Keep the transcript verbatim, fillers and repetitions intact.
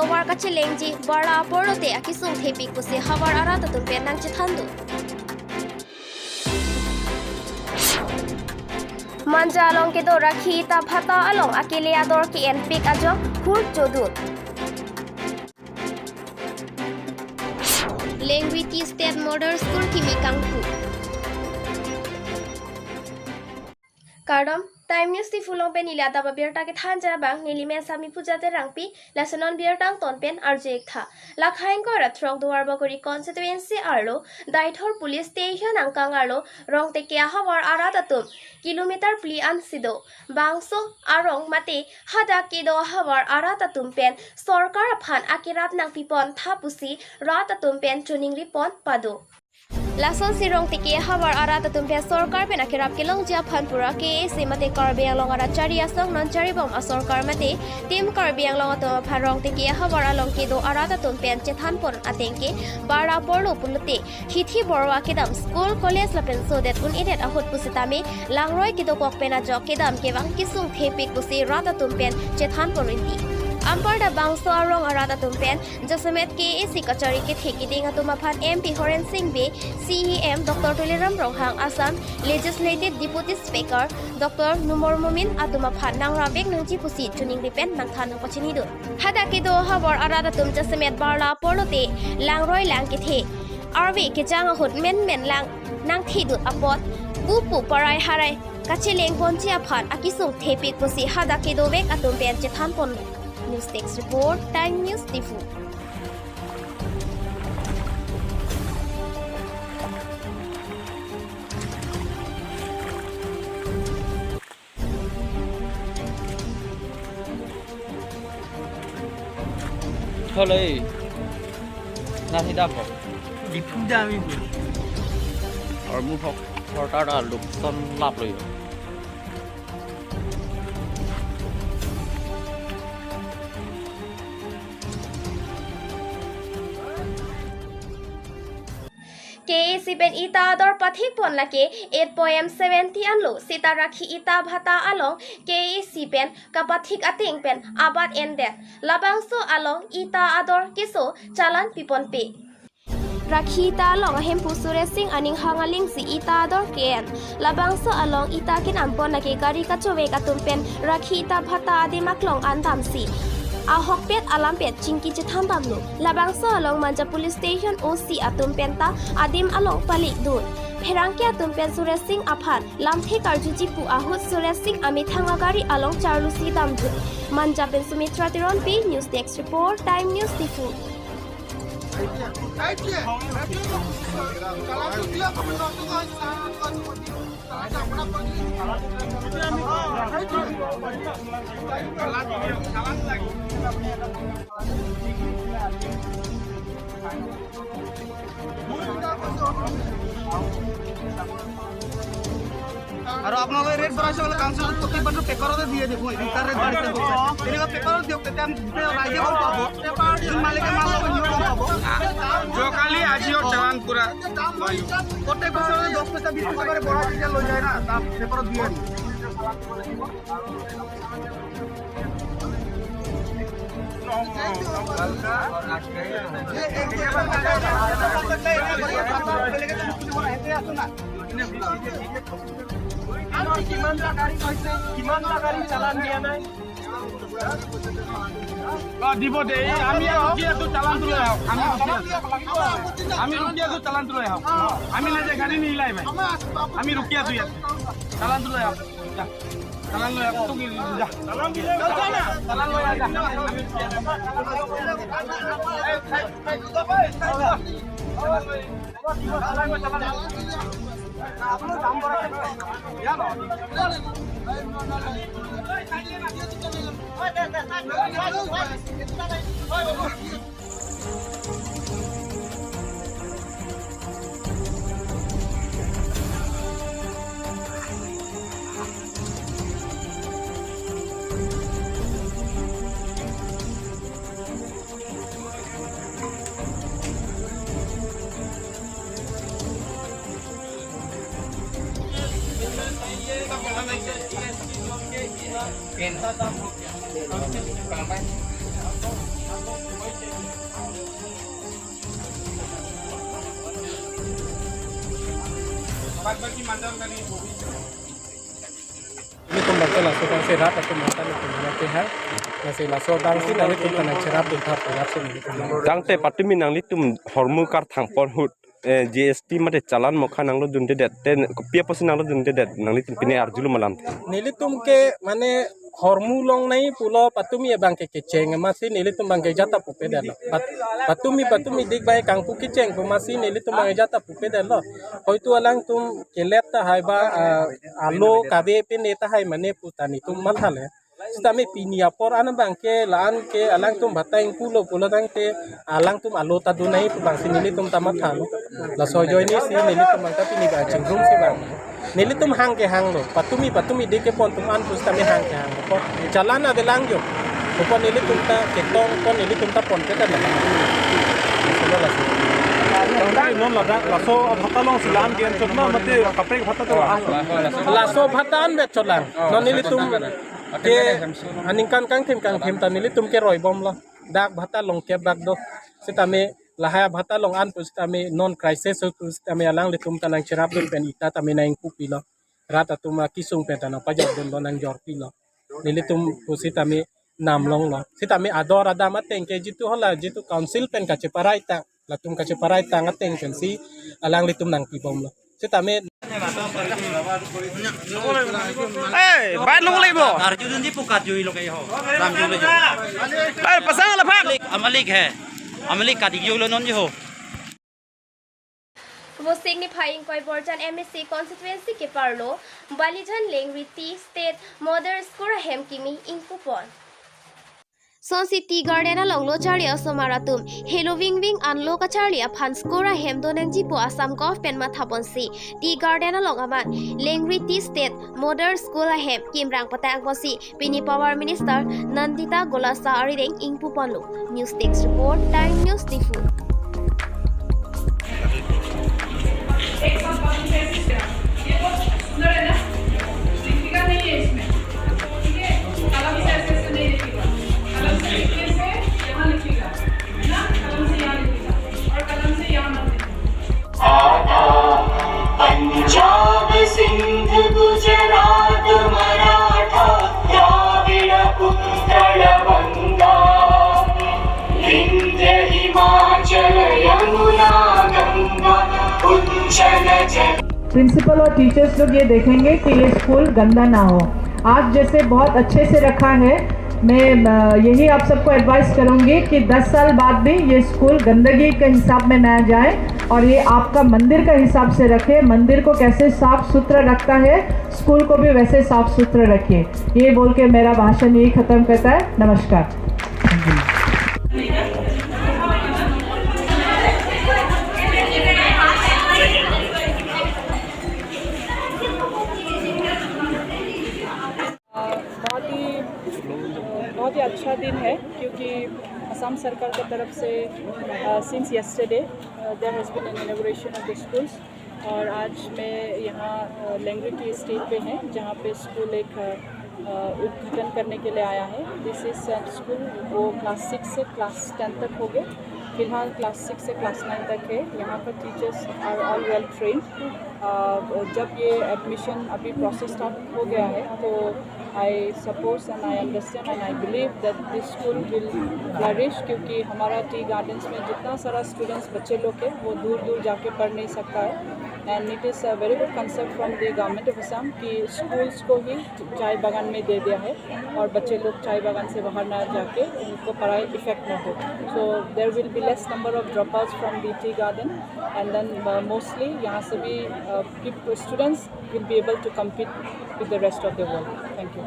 Tovar kachelengji barla apor lote akesung thepik pusi havar arat atum pen nangchethan do. Manja along kedo Rakhi Ita Bhata along akele ador ke-enpik ajok hur chodun. Lengwiti State Model School kimi kangpu. Kardom, Time News Diphu along pen neli adap abirta kethan jabang, neli men Sami Puja Terangpi, lason non birta angton pen arju-ik tha. Lake ingkoi ra throk Duarbagori constituency arlo, Deithor Police Station angkang arlo, Rongteke ahavar arat atum, kilometer phli ansi do. Bangso arong mate hadak kedo ahavar arat atum pen sorkar aphan akerap nangpipon tha pusi rat atum pen choningri pon pado. Lasonsi Rongteke ahavar arat atum pen sorkar pen akerap kelongji aphan pura K A A C mate Karbi Anglong arat chari asong non charibom asorkar mate Team Karbi Anglong atum aphan Rongteke ahavar along kedo arat atum pen chethan pon ateng ke barla apor lo pulote hithi borwa kedam school, college lapen sodet un-edet ahut pusitame langroi kedokok pen ajok kedam kevang kesung thepik pusi rat atum pen chethan pon rinti. Anparta bangso arong arat atum pen jasemet K A A C kachari kethe keding atum aphan M P Horen Sing Bey, C E M Doctor Tuliram Ronghang, Assam Legislative Deputy Speaker Doctor Numal Momin atum aphan nangrap-ik nangji pusi choningri pen nangthan nangpachini do. Hadak kedo ahavar arat atum jasemet barla apor lote langroi lang kethe arve kejang ahut menmen lang nangthidut apot pupu parai harai kacheleng ponji aphan akesung thepik pusi hadak kedovek atum pen chethan pon. News Desk Report, Time News Diphu. Tholoi. Nathi dam kok. Diphu dam ibu. Armu thok, thortar da lukson lap lo yo. K A A C pen ita ador pathik pon lake eight point seventy anlo seta Rakhi Ita Bhata along K A A C pen kapathik ateng pen abat endet. Labangso along ita ador keso chalan piponpe. Rakhi Ita along ahemphu Suresh Sing aning hang alingsi ita ador ke-en. Labangso along ita kenam pon lake gari kachovek atum pen Rakhi Ita Bhata adim aklong an damsi ahokpet alampet chingki chethan damlo. Labangso along Manja Police Station O C atum penta adim along palik dun. Pherangke atum pen Suresh Sing aphan lamthe karjuji pu ahut Suresh Sing amethang agari along charlusi damdun. Manja pen Sumitra Teronpi, News Desk Report, Time News Diphu. আৰু আপোনালোকে ৰেট বঢ়াইছে বোলে, কাউন্সিলত প্ৰত্যেক বছৰ পেপাৰতে দিয়ে দেখোন, ইটাৰ ৰেট বাঢ়িছে বুলি। তেনেকুৱা পেপাৰত দিয়ক, তেতিয়া আমি গোটেই ৰাইজে গম পাব। পেপাৰ দি মালিকে মাল ল'ব, সিও গম পাব। যোৱাকালি আজিও চালান পুৰা। প্ৰত্যেক বছৰে দহ পইচা, বিশ পইচা কৰি বঢ়াই তেতিয়া লৈ যায় না, তাত পেপাৰত দিয়ে। কিমান টা গাড়ী হৈছে, কিমান টা গাড়ী চালান দিয়া নাই? অ, দিব দে। এই আমি ইয়াত ৰখি আছো, চালানটো লৈ আহক। আমি ৰখি আছো। আমি ৰখি আছো, চালানটো লৈ আহক। আমি লৈ যায় গাড়ী নিলাই ভাই। আমি ৰখি আছো ইয়াত। চালানটো লৈ আহক। যা। চালান লৈ আহক। তোক যা। চালান লৈ আহক। যা। Ilitum bangke laso abangsi rat atum mata ni tum mata ke ha. Lasi laso abangsi nelitum ta nangcherapdun tha pu rat si nelitum. Tangte patumi nanglitum hormu karthang pon ahut, eh, G S T mate challan mokha nanglodundedet, te kopi apotsi nanglodundedet, nanglitum pine arjulo ma alam? Nelitum ke mane hormu longnoi pulo patumi abangke kecheng amatsi nelitum abangke jata pupedetlo. Pat-, patumi patumi dik bai kangpu kecheng pu amatsi nelitum abangke jata pupedetlo. Hoitu alangtum kelet tahai ba, ah, alo kave pine tahai mane pu ta nelitum mathale. Sitame pini apor an abangke la-an ke alangtum bhata ingpulo pulo tangte alangtum alo ta donoi pu abangsi nelitum ta mathalo. Laso ajoine si nelitum abangta pini ba chingrum si bang. Nelitum hang ke hanglo. Patumi patumi dik kepon atum an pusitame hang ke hanglo. Challan avelang jo. Pon nelitum ta ketong pon nelitum ta ponpedetlo. Laso laso. Tangte non ladak laso bhata alongsi la-an ke-en chot ma mate kaprek bhata ta? Laso bhata anvet chotlang. Non nelitum ke aningkan kangthim kangthim ta nelitum keroi bomlo. Dak bhata longkep bak do. Sitame lahai bhata along an pusitame non crisis ahut pusitame alanglitum ta nangcherapdun pen ita tame nang ingpupilo. Rat atum akesung pen ta nangpajordunlo, nangjorpilo. Nelitum pusitame namlonglo. Sitame ador adam ateng ke jitu hala jitu council pen kacheparai ta, latum kacheparai tang ateng pensi alanglitum nangpibomlo. Sitame. Eh, bai long lei bo. Arjudunji pukat jui lo kayo. Ram jui lo jo. Eh, pasang laphak. Amalik, amalik hai. Amalik kadi jui lo non jo. Vosik niphai ingkoi Borjan M A C constituency keparlo Balijan Lengri T State Model School ahem kimi ingpupon. Sonsi Tea Garden along lo charli osomar atum helo vingving an lo kacharli aphan school ahem donangji pu Assam Govt pen mathaponsi Tea Garden along amat Lengri T State Model School ahem kimrang patangponsi pini Power Minister Nandita Golasa arideng ingpuponlo. News Desk Report, Time News, Diphu. एक साथ बाजू से ऐसे से, ये बहुत सुंदर है ना? लिखिएगा नहीं है इसमें, ठीक है? कलम से ऐसे ऐसे नहीं लिखिएगा, कलम से लिखने से यहाँ लिखिएगा, है ना? कलम से यहाँ लिखिएगा और कलम से यहाँ मत लिखिएगा। पंजाब सिंध गुजरात मराठा द्राविड़ उत्कल बंगा विंध्य हिमाचल यमुना गंगा उज्जल जल। प्रिंसिपल और टीचर्स लोग ये देखेंगे कि ये स्कूल गंदा ना हो। आज जैसे बहुत अच्छे से रखा है, मैं, अ, यही आप सबको एडवाइस करूंगी कि दस साल बाद भी ये स्कूल गंदगी के हिसाब में ना जाए और ये आपका मंदिर का हिसाब से रखे। मंदिर को कैसे साफ सुथरा रखता है, स्कूल को भी वैसे साफ सुथरा रखिए। ये बोल के मेरा भाषण यही खत्म करता है। नमस्कार। बहुत ही, बहुत ही अच्छा दिन है, क्योंकि असम सरकार की तरफ से, uh, since yesterday, uh, there has been an inauguration of the schools, और आज मैं यहाँ, uh, लेंगरी टी एस्टेट पे हैं, जहाँ पे स्कूल एक, uh, uh, उद्घाटन करने के लिए आया है। This is a school, वो क्लास सिक्स से क्लास टेन तक हो गए। फिलहाल क्लास सिक्स से क्लास नाइन तक है। यहाँ पर teachers are all well trained। Uh, जब ये एडमिशन अभी प्रोसेस स्टार्ट हो गया है, तो I suppose and I understand and I believe that this school will flourish, क्योंकि हमारा टी गार्डन्स में जितना सारा स्टूडेंट्स, बच्चे लोग हैं, वो दूर दूर जाके पढ़ नहीं सकता है। And it is a very good concept from the Government of Assam कि स्कूल्स को ही चाय बागान में दे दिया है और बच्चे लोग चाय बागान से बाहर ना जाके उनको पढ़ाई इफेक्ट ना हो। So there will be less number of dropouts from the tea garden, and then, uh, mostly यहाँ से भी, uh, peop-, students will be able to compete with the rest of the world. Thank you.